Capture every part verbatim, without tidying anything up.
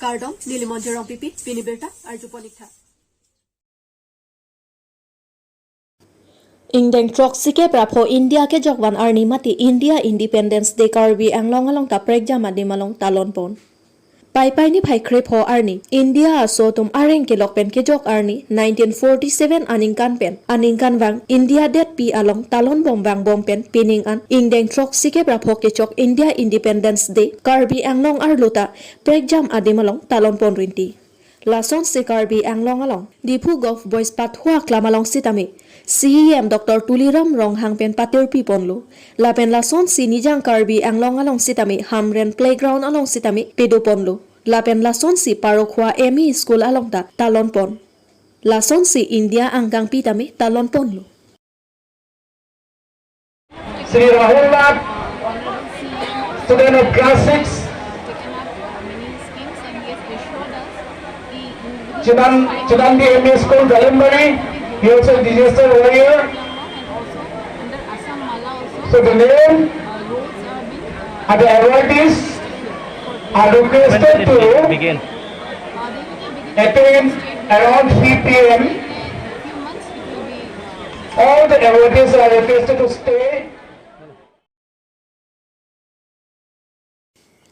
Kardom, neli Monjir Rongpipi, pini birta arjupon ik tha. Ingdeng throksi kep ra pho India kejokvan arni mate India Independence Day Karbi Anglong along ta prekjam adim along talon pon. Paipai niphai krepho arni India aso atum areng kelok pen kejok arni nineteen forty-seven aningkan pen aningkanvang India detpi along talon bom vangbom pen pining an ingdeng throksi kep ra pho kechok India Independence Day Karbi Anglong arlo ta prekjam adim along talon pon rinti. Lasonsi Karbi Anglong along Diphu Golf Boys Pathua Aklam along sitame C E M Doctor Tuliram Ronghang pen patirpi ponlo. Lapen lasonsi Nijang Karbi Anglong along sitame Hamren Playground along sitame pedo ponlo. Lapen lasonsi Parokhua M E School along ta talon pon. Lasonsi India angkangpi tame talon ponlo. Shri Rahul Nath, student of class six, Chidan, Chidandi M E School, Dalimbari, he also disaster warrior. So the name and the awardees are requested to begin. Attend around three P M. All the awardees are requested to stay.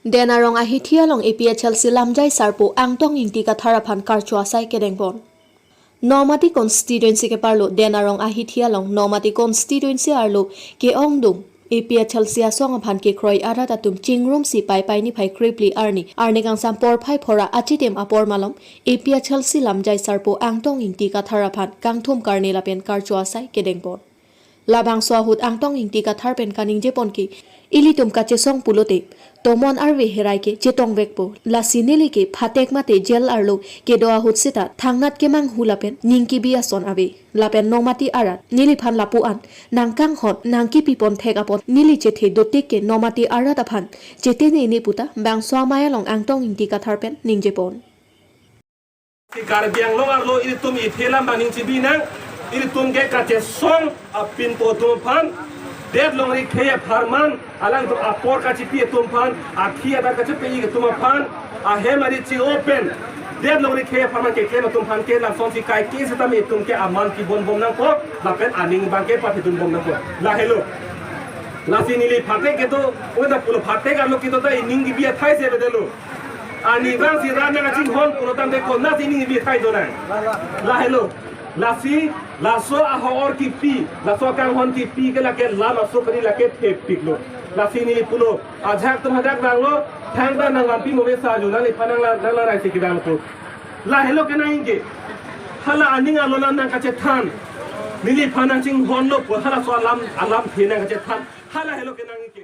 Den Arong ahithi along A P H L C lamjai sarpo Angtong Ingti Kathar aphan karcho asai kedeng pon. Nomati constituency keparlo Den Arong ahithi along Nomati constituency arlo ke-ongdung A P H L C asong aphan kekroi arat atum chingrumsi Paipai niphai krephli arni arni kangsam porphai phora achitim apor malom A P H L C lamjai sarpo Angtong Ingti Kathar aphan kangthum karne lapen karcho asai kedeng pon. Labangso ahut Angtong Ingti Kathar pen kaningje pon ke ilitum kachesong pulote tomon arve herai ke chetong vekpo. Lasi neli ke phatek mate jail arlo kedo ahut seta thangnat kemanghu lapen ning kebi ason ave. Lapen Nomati arat neliphan lapu-an nangkanghon nangkepi pon thek apot neli chethe dotik ke Nomati arat aphan chetene ne puta bangso amei along Angtong Ingti Kathar pen ningje pon. Si Karbi Anglong arlo ilitum ithe lam bang ning chibi nang, ilitum ke kachesong apinpo atum aphan, det longri khei apharman, alangtum apor kachipi atum aphan, athi adak kachipi atum aphan, ahem ari chi-o pen det longri khei apharman keklem atum aphan ke lasonsi kaike sitame itum ke aman kibon bom nangkok, lapen aning bang ke pathidun bom nangkok. Lahelo. Lasi neli phatek kedo, udah pulo phatek arlo kedo ta ining kebi athai si avedetlo. Arnivang si rat nangkachinghon pulo tangte konatsi ining kebi athai donang. Lahelo. Lasi, laso ahor kipi, laso kanghon kipi ke lake lam aso kali lake thepiklo. Lasi neli pulo, ajahak atum hadak vanglo, thangta nangvangpi mo ve sa aju, nangliphan nangla, nangla raisi kevangpo. Lahelo kenangji ke. Hala aning alolam nangkachethan. Neliphan nangchinghonlo pu, halaso alam, alamthe nangkachethan. Halahelo kenangji ke.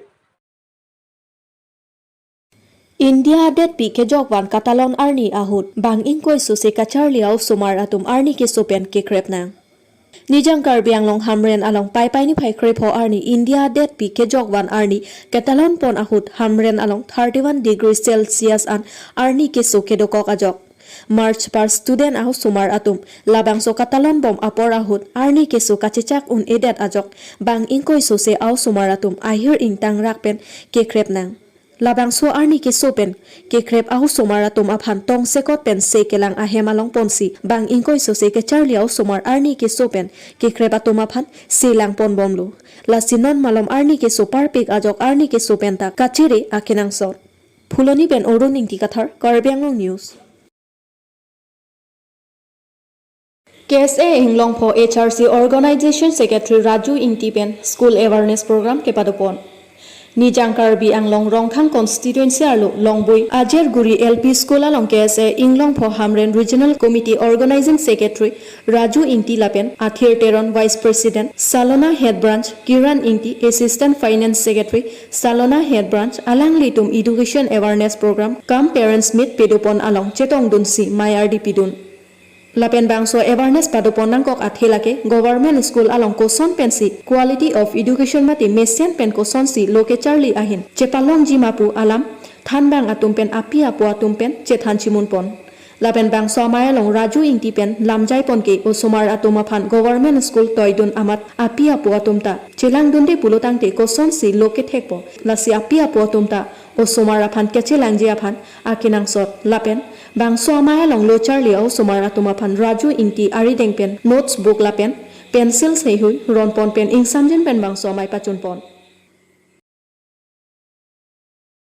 India detpi kejokvan katalon arni ahut bang ingkoi sose kacharli a-osomar atum arni keso pen kekrep nang. Nijang Karbi Anglong Hamren along Paipai niphai krepho arni India detpi kejokvan arni katalon pon ahut Hamren along thirty-one degree Celsius an arni keso kedokok ajok. March par student a-osomar atum labangso katalon bom apor ahut arni keso kachechak un-edet ajok bang ingkoi sose a-osomar atum ahir ingtang rak pen kekrep nang. Labangso arni keso pen kekrep a-osomar atum aphan tongsekot pen se kelang ahem along ponsi bang ingkoi sose kacharli a-osomar arni keso pen kekrep atum aphan se lang pon bomlo. Lasi non malom arni keso parpik ajok arni keso pen ta kachere akenangsot. Phuloni pen Arun Ingti Kathar, Karbi Anglong News. K S A Inglongpho H R C Organization Secretary Raju Ingti pen School Awareness Program kepadopon. Nijang Karbi Anglong Rongkhang Constituency arlo Longboi Ajerguri L P School along K S A Inglongpho Hamren Regional Committee Organizing Secretary Raju Ingti lapen Athir Teron Vice President, Salona Head Branch, Kiran Ingti Assistant Finance Secretary, Salona Head Branch, alanglitum Education Awareness Program cum Parents Meet pedopon along chetongdunsi mei ardi pidun. Lapen bangso awareness padopon nangkok athe lake government school along koson pensi quality of education mate mesen pen kosonsi lo kecharli ahin chepalongji ma pu alam thanbang atum pen api apo atum pen chethan chimunpon. Lapen bangso amei along Raju Ingti pen lamjai pon ke osomar atum aphan government school toi dun amat api apo atum ta chelang dunde pulo tangte kosonsi lo kethek po, lasi api apo atum ta osomar aphan kechelangji aphan akenangsot lapen bangso amei along lo charli osomar atum aphan Raju Ingti arideng pen notes book lapen pencil heihui ron pon pen ingsamjin pen bangso amei pachun pon.